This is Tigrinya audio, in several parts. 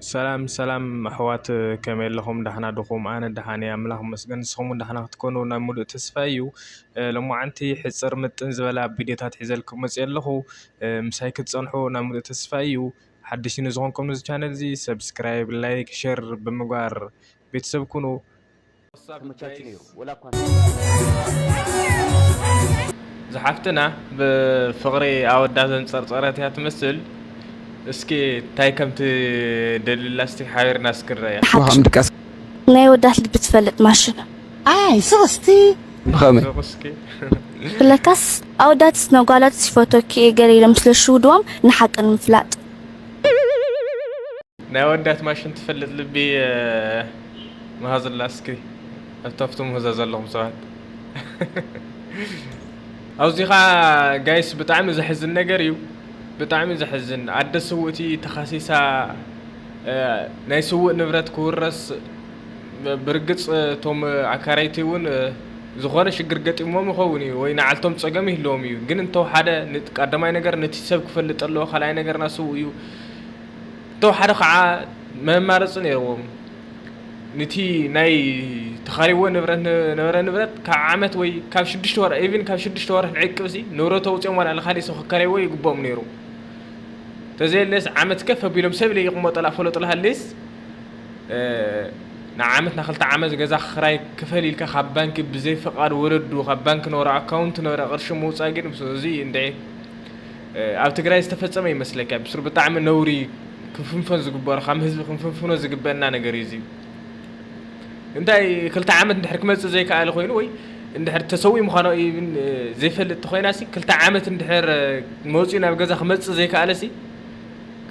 ሰላም ሰላም ኣሕዋት፣ ከመይ ኣለኹም? ደሓና ድኹም? ኣነ ደሓን እየ፣ ኣምላኽ ይመስገን። ንስኹም እውን ደሓና ክትኮኑ ናይ ሙሉእ ተስፋ እዩ። እ፣ ሎማዓንቲ ሕፅር ምጥን ዝበላ ቪድዮታት ሒዘልኩም መፅእ ኣለኹ። እ፣ ምሳይ ክትፀንሑ ናይ ሙሉእ ተስፋ እዩ። ሓድሽ ንዝኾንኩም እዚ ቻነል እዚ ሰብስክራይብ፣ ላይክ፣ ሸር ብምግባር ቤተሰብ ኩኑ። ተመቻቹ ነይሩ ወላ እኳ ዝሓፍትና ብፍቕሪ ኣወዳት ዘንጸርጸረት እያ ትመስል። እስኪ እንታይ ከም ትደልላ እስቲ ሓቢርና እስኪ ንረኣያ። ሓድሽ ምድቃስ ናይ ወዳት ልቢ ትፈልጥ ማሽን ኣይ ስቕስቲ ብኸመይ ሱቕ እስኪ ብለካስ ኣወዳትስ ነጓላት ሲፈቶኪ እየ ገለ ኢሎም ስለ ሽውድዎም ንሓቂ ንምፍላጥ ናይ ወዳት ማሽን ትፈልጥ ልቢ እ፣ መሃዝላ እስኪ ኣብታ ኣብቲ ምህዞ ዘለኹም ሰባት። ኣብዚ ኸዓ ጋይስ ብጣዕሚ ዘሕዝን ነገር እዩ። ብጣዕሚ ዘሕዝን ኣደ ስውእቲ ተኻሲሳ እ፣ ናይ ስውእ ንብረት ክውረስ ብርግፅ እቶም ኣካረይቲ እውን እ፣ ዝኾነ ሽግር ገጢሞም ይኸውን እዩ ወይ ንዓልቶም ፀገም ይህልዎም እዩ። ግን እንተወሓደ ን- ቀዳማይ ነገር ነቲ ሰብ ክፈልጥ ኣለዎ። ካልኣይ ነገር ናስው እዩ። እንተወሓደ ከዓ መማረፂ ነይርዎም። ንቲ ናይ ተኻሪዎ ንብረት ነበረ ንብረት ካብ ዓመት ወይ ካብ ሽዱሽተ ወርሒ ኢቭን ካብ ሽዱሽተ ወርሒ ንዕቅብ ሲ ንብረቱ ኣውፅኦም ዋላ ንካሊእ ሰብ ክካረይዎ ይግብኦም ነይሩ። ተዘየለስ ዓመት ከፍ ኣቢሎም ሰብ ኢለ ይቕመጠላ ፈለጡላ ሃልስ ንዓመት ንክልተ ዓመት ገዛ ክራይ ክፈል ኢልካ ካብ ባንኪ ብዘይ ፍቓድ ወለዱ ካብ ባንኪ ነበረ ኣካውንት ነበረ ቅርሺ ምውፃእ ግን ምስ- እዚ እንደ ኣብ ትግራይ ዝተፈፀመ ይመስለካ ብስሩ ብጣዕሚ ነውሪ ክፍንፈን ዝግበሮ ከም ህዝቢ ክንፍንፍኖ ዝግበአና ነገር እዩ እዚ እንታይ ክልተ ዓመት እንድሕር ክመፅእ ዘይከኣለ ኮይኑ ወይ እንድሕር ተሰዊኡ ምዃኑ even ዘይፈልጥ ተኮይና ሲ ክልተ ዓመት እንድሕር መፂኡ ናብ ገዛ ክመፅእ ዘይከኣለ ሲ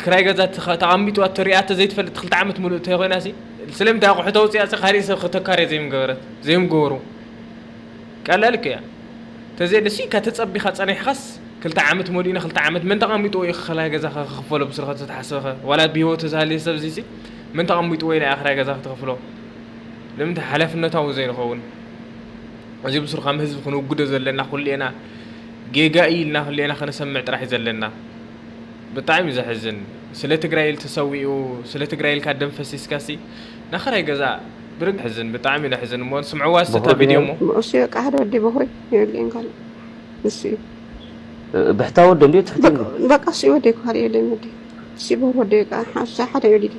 ክራይ ገዛ ተቐሚጡ ተሪኣ ዘይትፈልጥ ክልተ ዓመት ሙሉእ ተኮይና ሲ ስለምንታይ ኣቑሑ ተውፅኣ ሲ ካሊእ ሰብ ከተካርየ ዘይምገበረት ዘይምገበሩ ቀላል እኮ እያ ተዘየለ ሲ ከተፀቢኻ ፀኒሕኻስ ክልተ ዓመት መሊኡና ክልተ ዓመት መን ተቐሚጥዎ እዩ ክራይ ገዛ ክኽፈሎ ብስሩ ከተተሓስበኸ ዋላ ብሂወቱ ዝሃለየ ሰብ እዚ ሲ መን ተቐሚጥዎ ኢለ እያ ክራይ ገዛ ክትኸፍሎ ንምንታይ ሓላፍነታዊ ዘይንኸውን እዚ ብስሩ ከም ህዝቢ ክንውግዶ ዘለና ኩሌና ጌጋ እዩ ኢልና ኩሌና ከነሰምዕ ጥራሕ እዩ ዘለና ብጣዕሚ እዩ ዘሕዝን ስለ ትግራይ ኢሉ ተሰዊኡ ስለ ትግራይ ኢልካ ደም ፈሲስካ ሲ ናኸራይ ገዛ ብርግ ሕዝን ብጣዕሚ እዩ ዘሕዝን እሞ ስምዕዋ ስተታ ቪድዮ እሞ ንዑስ በቃ ሓደ ወዲ በሆይ የብልእን ካልእ ንሱ እዩ ብሕታ ወደ እንዲዮ ትሕቲ እንዲዮ በቃ እሱ ወደ ይኳል የለን ወደ እሱ በሆ ወደ በቃ ሓሳ ሓደ ወሊዲ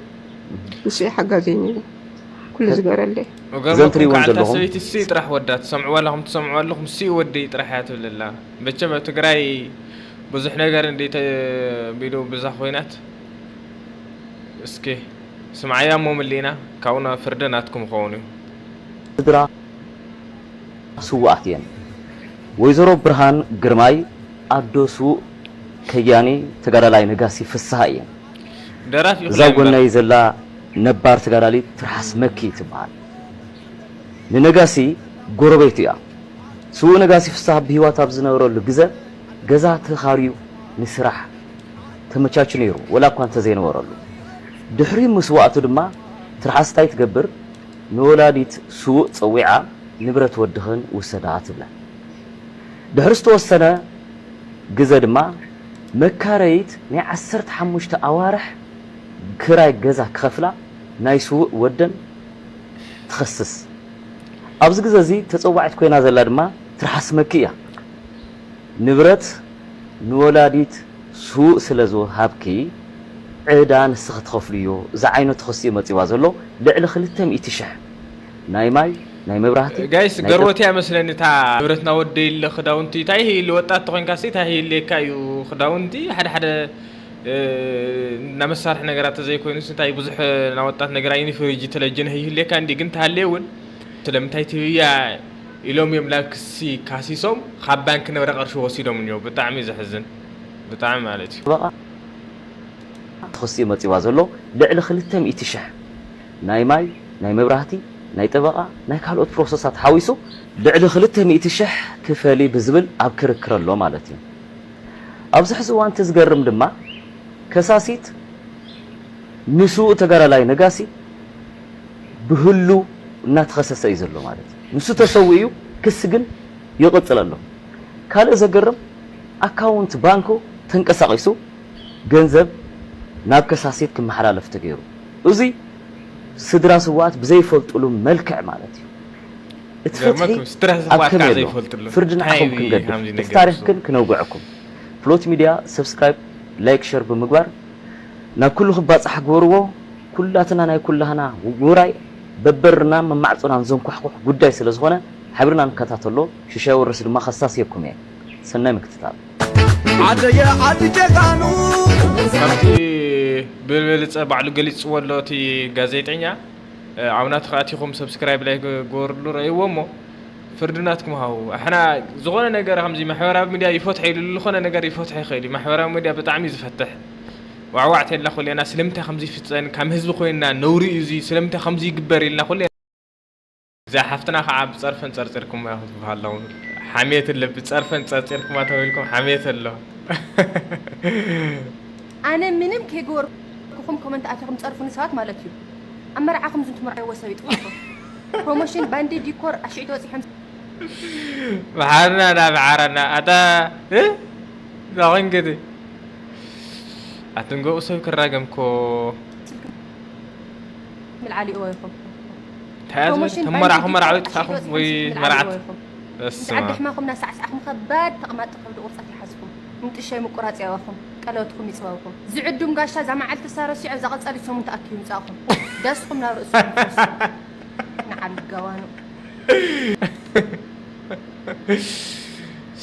ንሱ ሓጋዘኝ ነይሩ ኩሉ ዝገረለ እዘን ትሪእወን ዘለኹም ሰበይቲ እሱ ጥራሕ ወዳ ትሰምዕዋ ኣለኹም ትሰምዕዋ ኣለኹም እሱ ወደይ ጥራሕ እያ ትብል ኣላ መቸም ኣብ ትግራይ ብዙሕ ነገር እንደ ተቢሉ ብዛ ኮይናት እስኪ ስምዓያ እሞ ምሊእና ካብኡ ናብ ፍርዲ ናትኩም ይኸውን እዩ ስድራ ስውኣት እየን። ወይዘሮ ብርሃን ግርማይ ኣዶ ስዉእ ከያኒ ተጋዳላይ ነጋሲ ፍስሃ እየን። ደራፊ እዛ ጎናይ ዘላ ነባር ተጋዳሊት ትርሓስ መኪ ትበሃል። ንነጋሲ ጎረቤቱ እያ። ስዉእ ነጋሲ ፍስሃ ብህይወት ኣብ ዝነበረሉ ግዘ ገዛ ተኻርዩ ንስራሕ ተመቻቹ ነይሩ፣ ወላ እኳ እንተዘይነበረሉ። ድሕሪ ምስዋእቱ ድማ ትርሓስ እንታይ ትገብር? ንወላዲት ስዉእ ጸዊዓ ንብረት ወድኽን ውሰዳ ትብለን። ድሕሪ ዝተወሰነ ግዘ ድማ መካረይት ናይ ዓሰርተ ሓሙሽተ ኣዋርሕ ክራይ ገዛ ክኸፍላ ናይ ስዉእ ወደን ትኸስስ። ኣብዚ ግዘ እዚ ተጸዋዒት ኮይና ዘላ ድማ ትርሓስ መኪ እያ። ንብረት ንወላዲት ስዉእ ስለ ዝወሃብኪ ዕዳ ንስኺ ትኸፍልዮ ዝዓይነቱ ክሲ እዩ መፂዋ ዘሎ ልዕሊ ክልተ ሚእቲ ሽሕ ናይ ማይ ናይ መብራህቲ ጋይስ ናይ ገርወት እያ መስለኒ እታ ንብረትና ወደ ኢለ ክዳውንቲ እንታይ ኢሉ ወጣት ተኮንካ ሲ እንታይ ይህልየካ እዩ ክዳውንቲ ሓደ ሓደ እ፣ እና መሳርሒ ነገራት ተዘይኮይኑ እንታይ ብዙሕ ና ወጣት ነገር ኣይኒ ፍሪጅ ተለጅን ይህልየካ እንዲ ግን ተሃልየ እውን ስለምንታይ ትብያ ኢሎም እዮም ናብ ክሲ ካሲሶም ካብ ባንክ ነበረ ቅርሺ ወሲዶም እኒኦ ብጣዕሚ እዩ ዘሕዝን ብጣዕሚ ማለት እዩ ጠበቓ ተኸሲኡ መፂዋ ዘሎ ልዕሊ ክልተ ሚእቲ ሽሕ ናይ ማይ ናይ መብራህቲ ናይ ጠበቓ ናይ ካልኦት ፕሮሰሳት ሓዊሱ ልዕሊ ክልተ ሚእቲ ሽሕ ክፈሊ ብዝብል ኣብ ክርክር ኣሎ ማለት እዩ ኣብዚ ሕዚ እዋን እቲ ዝገርም ድማ ከሳሲት ንስኡ ተጋዳላይ ነጋሲ ብህሉ እናተኸሰሰ እዩ ዘሎ ማለት እዩ ንሱ ተሰዊኡ ክሲ ግን ይቕፅል ኣሎ ካልእ ዘገርም ኣካውንት ባንኩ ተንቀሳቒሱ ገንዘብ ናብ ከሳሲት ክመሓላለፍ ተገይሩ እዚ ስድራ ስውኣት ብዘይፈልጥሉ መልክዕ ማለት እዩ። እቲ ፍትሒ ኣብ ከመይ ኣሎ? ፍርዲ ንዓኹም ክንገድፍ፣ እቲ ታሪኽ ግን ክነውግዐኩም። ፍሎት ሚድያ ሰብስክራይብ፣ ላይክ፣ ሸር ብምግባር ናብ ኩሉ ክባፃሕ ግበርዎ። ኩላትና ናይ ኩላህና ውራይ በበርና መማዕፆናን ዘንኳሕኩሕ ጉዳይ ስለ ዝኾነ ሓቢርና ንከታተሎ። ሽሻይ ወረስ ድማ ከሳስየኩም እየ። ሰናይ ምክትታል። ዓደየ ዓዲ ጀጋኑ። ካብቲ ብልብልፀ ባዕሉ ገሊፅዎ ኣሎ እቲ ጋዜጠኛ። ኣብ ናትኻ ኣቲኹም ሰብስክራይብ ላይክ ግበርሉ፣ ረእይዎ እሞ ፍርዲ ናትኩም ሃቡ። ኣሕና ዝኾነ ነገር ከምዚ ማሕበራዊ ሚድያ ይፈትሖ ኢሉ ዝኾነ ነገር ይፈትሖ ይኽእል እዩ። ማሕበራዊ ሚድያ ብጣዕሚ እዩ ዝፈትሕ። ዋዕዋዕ ተላ ኩሌና ስለምንታይ ከምዚ ይፍፀን፣ ከም ህዝቢ ኮይና ነውሪ እዩ እዚ፣ ስለምንታይ ከምዚ ይግበር ኢልና ኩሌ እዛ ሓፍትና ከዓ ብፀርፈን ፀርፂርኩም ክትበሃለው ሓሜት ኣሎ። ብፀርፈን ፀርፂርኩማ ተባሂልኩም ሓሜት ኣሎ። ኣነ ምንም ከይገበርኩኹም ኮመንት ኣቲኹም ፀርፉኒ ሰባት ማለት እዩ። ኣብ መርዓኹም ዝንትምርዓይዎ ሰብ ይጥፋኹም። ፕሮሞሽን ባንዲ ዲኮር ኣሽዒ ተወፂሖም ብሓርና ዳ ብዓራና ኣታ እ? ዛኾን ግዲ ኣትንገኡ ሰብ ክራገምኮ ምልዓሊእዎ ኢኹም። እንታይ እያ ዝብል? ተመራዕኹም መርዓዊ ጥፋኹም ወይ መርዓት ምስ ዓዲ ሕማኹም እናሳዕሳዕኹም ከባድ ተቕማጥ ከብዲ ቁርፀት ይሓዝኩም። ምጥሻይ ምቁራፅ ያዋኹም፣ ቀለበትኩም ይፅበብኩም። ዝዕዱም ጋሻ እዛ መዓልቲ ሳረሲዖ እዛ ቀፃሊት ሰሙን ተኣኪቡ ይምፃእኹም። ዳስኹም ናብ ርእስኹም ይፈሱ። ንዓል ጋዋኑ።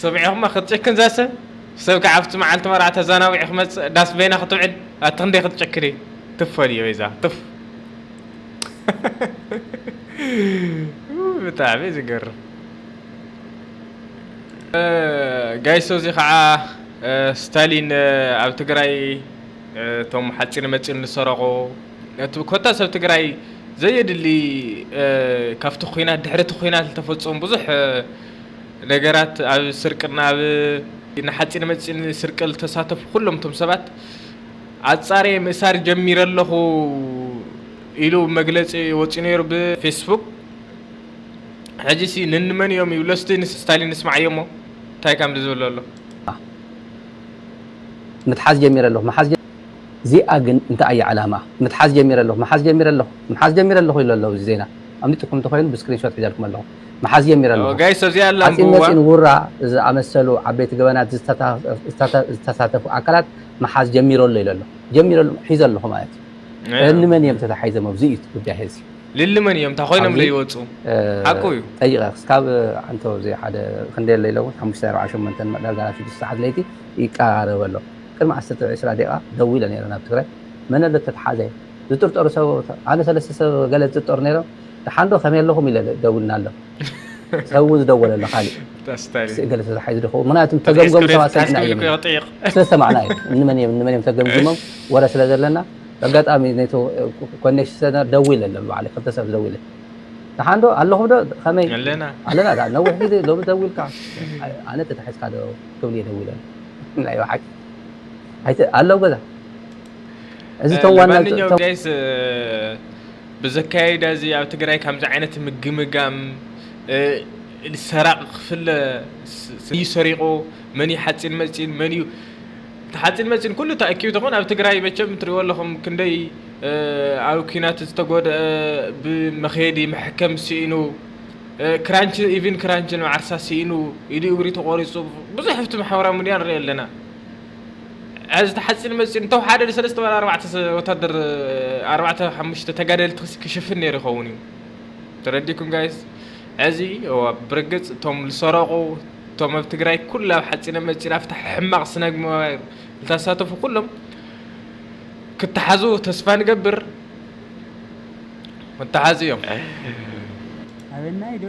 ሰሚዕኹማ ክትጨክን ዛሰብ ሰብ ከዓ ኣብቲ መዓልቲ መርዓ ተዛናዊዕ ክመፅእ ዳስ በይና ክትውዕል ኣቲ ክንደይ ክትጨክን እዩ። ትፈል እዩ ዛ ትፍ ብጣዕሚ ዝገርም። ጋይሶ እዚ ከዓ ስታሊን ኣብ ትግራይ እቶም ሓፂን መፂን ዝሰረቑ እቲ ኮታ ሰብ ትግራይ ዘየድሊ ካብቲ ኩናት ድሕሪ እቲ ኩናት ዝተፈፀሙ ብዙሕ ነገራት ኣብ ስርቅና ኣብ ንሓፂን መፂን ስርቂ ዝተሳተፉ ኩሎም እቶም ሰባት ኣፃርየ ምእሳር ጀሚረ ኣለኹ ኢሉ መግለፂ ወፂኡ ነይሩ ብፌስቡክ። ሕጂ ሲ ንንመን እዮም ይብሎ እስቲ ንስታሊን ንስማዓዮ እሞ እንታይ ከም ዝብል ዘሎ። ምትሓዝ ጀሚረ ኣለኹ ምሓዝ ጀ- እዚኣ ግን እንታይ እያ ዕላማ ምትሓዝ ጀሚረ ኣለኹ ምሓዝ ጀሚረ ኣለኹ ምሓዝ ጀሚረ ኣለኹ ኢሉ ኣለኹ እዚ ዜና ኣምሊጥኩም እንተኾይኑ ብስክሪንሾት ሒዘልኩም ኣለኹ ምሓዝ ጀሚረ ኣለኹ ጋይስ እዚኣ ኣላ ሓፂን መፂን ውራ ዝኣመሰሉ ዓበይቲ ገበናት ዝተሳተፉ ኣካላት ምሓዝ ጀሚረ ኣሎ ኢሉ ኣሎ ጀሚረ ሒዘ ኣለኹ ማለት እዩ ንመን እዮም ተታሓይዞም ኣብዚ እዩ ጉዳይ ሕዚ ልልመን እዮም እታ ኮይኖም ለይወፁ ሓቁ እዩ ጠይቀ ክስካብ ኣንተ እዚ ሓደ ክንደይ ለይለውን ሓሙሽተ ኣርባዓ ሸሞንተን ዳርጋ ናብ ሽዱሽተ ሰዓት ለይቲ ይቀራረብ ኣሎ ቅድሚ ዓሰርተ ዕስራ ደቂቃ ደዊለ ነይረ ናብ ትግራይ መን ኣሎ ተተሓዘ ዝጥርጠሩ ሰብ ኣነ ሰለስተ ሰብ ገለ ዝጥርጠሩ ነይሮም ደሓንዶ ከመይ ኣለኹም ኢለ ደውልና ኣሎ ሰብ እውን ዝደወለ ኣሎ ካሊእ ስእገለ ተታሓይዙ ድኸውን ምክንያቱ ተገምገሙ ሰባት ሰሚዕና እዮም ስለ ሰማዕና እዩ ንመን እዮም ንመን እዮም ተገምግሞም ወረ ስለ ዘለና ኣጋጣሚ ነቲ ኮኔክሽን ሰነር ደዊለ ኣሎ ባዕለ ክልተ ሰብ ደዊለ ደሓን ዶ ኣለኹም ዶ ከመይ ኣለና ኣለና ዳ ነዊሕ ግዜ ሎሚ ደዊልካ ኣነ ተታሒዝካ ዶ ክብል እየ ደዊለ ናይ ብሓቂ ኣይቲ ኣለዉ ገዛ እዚ ቶም ዋና ለማንኛውም ጋይስ ብዘካየዳ እዚ ኣብ ትግራይ ከምዚ ዓይነት ምግምጋም ሰራቂ ክፍለ መን እዩ ሰሪቑ መን እዩ ሓፂን መፂን መን እዩ ተሓፂን መፂን ኩሉ ተኣኪቡ ተኾን ኣብ ትግራይ መቸም ትሪእዎ ኣለኹም ክንደይ ኣብ ኲናት ዝተጎድአ ብመኸየዲ መሕከም ስኢኑ ክራንች ኢቪን ክራንች ንዓርሳ ስኢኑ ኢዱ እግሪ ተቆሪፁ ብዙሕ ኣብቲ ማሕበራዊ ሚድያ ንሪኦ ኣለና እዚ ተሓፂን መፂን እንተው ሓደ ሰለስተ ባል ኣርባዕተ ወታደር ኣርባዕተ ሓሙሽተ ተጋደልቲ ክሽፍን ነይሩ ይኸውን እዩ ተረዲኩም ጋይስ እዚ ብርግፅ እቶም ዝሰረቑ እቶም ኣብ ትግራይ ኩሉ ኣብ ሓፂነ መፂን ኣብታ ሕማቕ ስነግባር ዝተሳተፉ ኩሎም ክተሓዙ ተስፋ ንገብር መተሓዚ እዮም ኣበናይ ዶ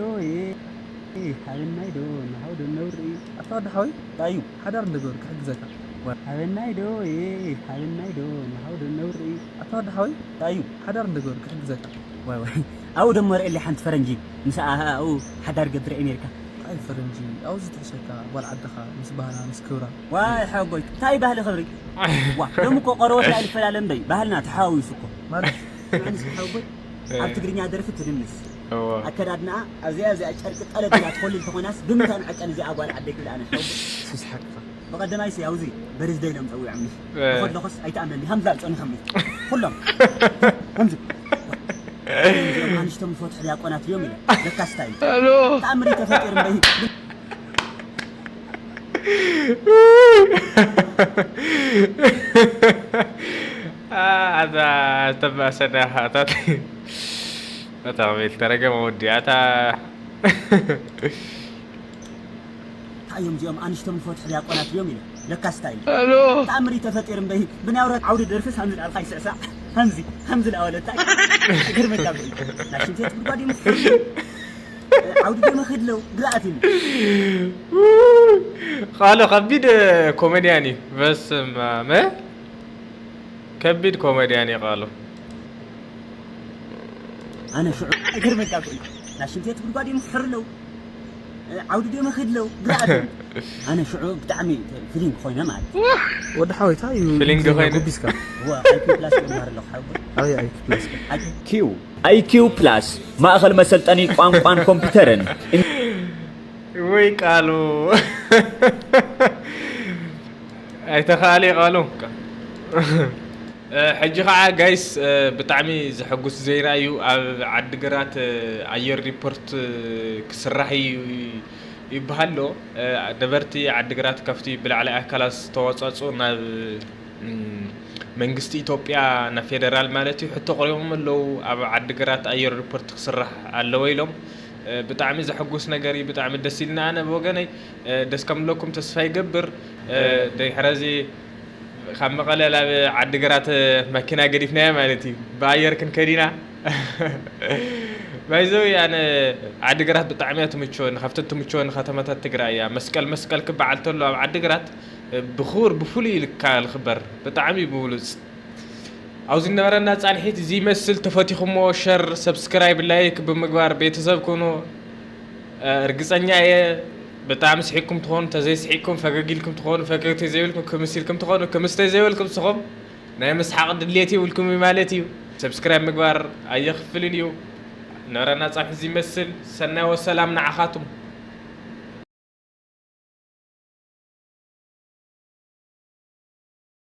ኣበናይ ዶ ንሃው ዶ ነውሪ ኣታ ወዲ ሓወይ ዳዩ ሓዳር እንደገበሩ ክሕግዘካ ኣበናይ ዶ ኣበናይ ዶ ንሃው ዶ ነውሪ ኣታ ወዲ ሓወይ ዳዩ ሓዳር እንደገበሩ ክሕግዘካ ዋይ ዋይ ኣብኡ ደሞ ርእየለይ ሓንቲ ፈረንጂ ምስ ኣብኡ ሓዳር ገብር ኣሜሪካ ኣይ ፈረንጂ ኣብኡ ዝትሕሸካ ጓል ዓድኻ ምስ ባህላ ምስ ክብራ ዋይ ሓወቦይ እንታይ ባህሊ ክብሪ ዋ ሎሚ እኮ ቆረበት ላይ ልፈላለ እምበይ ባህልና ተሓዋዊሱ እኮ ማለት ስምዕንስ ሓወቦይ ኣብ ትግርኛ ደርፊ ትድንስ ኣከዳድናኣ ኣብዚኣ ኣብዚኣ ጨርቂ ጠለብ ኢላ ትኾልል ተኾይናስ ብምንታይ መዐቀኒ እዚኣ ጓል ዓደይ ክብል ኣነ ሓወቦይ ስስሓቅካ ብቐደማይ ሲ ኣብዚ በርዝደይ ኢሎም ጸዊዖምኒ። ከለኹስ ኣይትኣምነኒ፣ ሃምዛ ጸኒሖምኒ። ኩሎም። ሃምዚ። እዚኦም ኣንሽቶም ዝፈትሑ ዲያቆናት እዮም ኢለ። ለካስ እንታይ እዩ? ተኣምር እዩ ተፈጢሩ እምበይ። ኣታ ዝተባሰዳ ኣታት ኣታ ቤት ተረገመ ወዲ ኣታ እንታይ እዮም እዚኦም ኣንሽቶም ዝፈትሑ ዲያቆናት እዮም ኢለ። ለካስ እንታይ እዩ? ተኣምር እዩ ተፈጢሩ እምበይ። ብናይ ኣውረድ ዓውዲ ደርፍስ ሃምዚ ዳልካ ይስዕሳዕ። ሃምዚ፣ ሃምዚ ዳወለታ። ግርመካ ብይ። ናይ ሽንት ቤት ጉድጓድ ይምስል። ዓውዲ ደመ ክድለው ግርኣት እዩ። ቃሉ ከቢድ ኮሜድያን እዩ። በስመ አብ። ከቢድ ኮሜድያን እዩ ቃሉ። ኣነ ሽዑ ግርመካ ብይ። ናይ ሽንት ቤት ጉድጓድ ይምስል ኣለው። ዓውዲ ደመ ክድለው ግርኣት እዩ። ኣነ ሽዑ ብጣዕሚ ፊሊንግ ኮይነ ማለት እዩ። ወዲ ሓወይ እንታይ እዩ ፊሊንግ እንግሊዝኛ ኮይነ? ጎቢስካ? እዋ፣ ኣይኪው ፕላስ ይመሃር ኣለኹ ሓወይ። ኣበይ ኣይኪው ፕላስ? ኣይ- ኪው። ኣይኪው ፕላስ ማእኸል መሰልጠኒ ቋንቋን ኮምፒውተርን። ወይ ቃሉ ኣይተኻእለ ቃሉ። እ፣ ሕጂ ከዓ ጋይስ፣ እ፣ ብጣዕሚ ዘሐጉስ ዜና እዩ። ኣብ ዓዲግራት፣ እ፣ ኣየር ሪፖርት፣ እ፣ ክስራሕ እዩ ይበሃል ኣሎ። እ፣ ነበርቲ ዓዲግራት ካብቲ ብላዕሊ ኣካላት ዝተዋፃፁ ናብ፣ እም፣ መንግስቲ ኢትዮጵያ፣ ናብ ፌደራል ማለት እዩ፣ ሕቶ ቀሪቦም ኣለዉ። ኣብ ዓዲግራት ኣየር ሪፖርት ክስራሕ ኣለዎ ኢሎም። እ፣ ብጣዕሚ ዘሐጉስ ነገር እዩ። ብጣዕሚ ደስ ኢልና። ኣነ ብወገነይ፣ እ፣ ደስ ከም ለኩም ተስፋ ይገብር። እ፣ ድሕረዚ ካብ መቐለ ናብ ዓዲግራት መኪና ገዲፍናያ ማለት እዩ። ብኣየር ክንከድ ኢና። ባይዘዊ ኣነ ዓዲግራት ብጣዕሚ እያ ትምችወኒ፣ ካብተን ትምችወኒ ከተማታት ትግራይ እያ። መስቀል መስቀል ክበዓል ተሎ ኣብ ዓዲግራት ብኽቡር ብፍሉይ ኢልካ ዝኽበር ብጣዕሚ እዩ ብብሉፅ። ኣብዚ ዝነበረና ፃንሒት እዚ ይመስል። ተፈቲኹሞ ሸር፣ ሰብስክራይብ፣ ላይክ ብምግባር ቤተሰብ ኩኑ። እ፣ እርግፀኛ እየ ብጣዕሚ ስሒቅኩም ትኾኑ፣ ተዘይስሒቅኩም ፈገግ ኢልኩም ትኾኑ፣ ፈገግ ተዘይብልኩም ክምስ ኢልኩም ትኾኑ፣ ክምስ ተዘይበልኩም ንስኹም ናይ ምስሓቕ ድሌት ይብልኩም እዩ ማለት እዩ። ሰብስክራይብ ምግባር ኣየኽፍልን እዩ። ነበረና ፃንሒት እዚ ይመስል። ሰናይ ወሰላም ንዓኻቱም።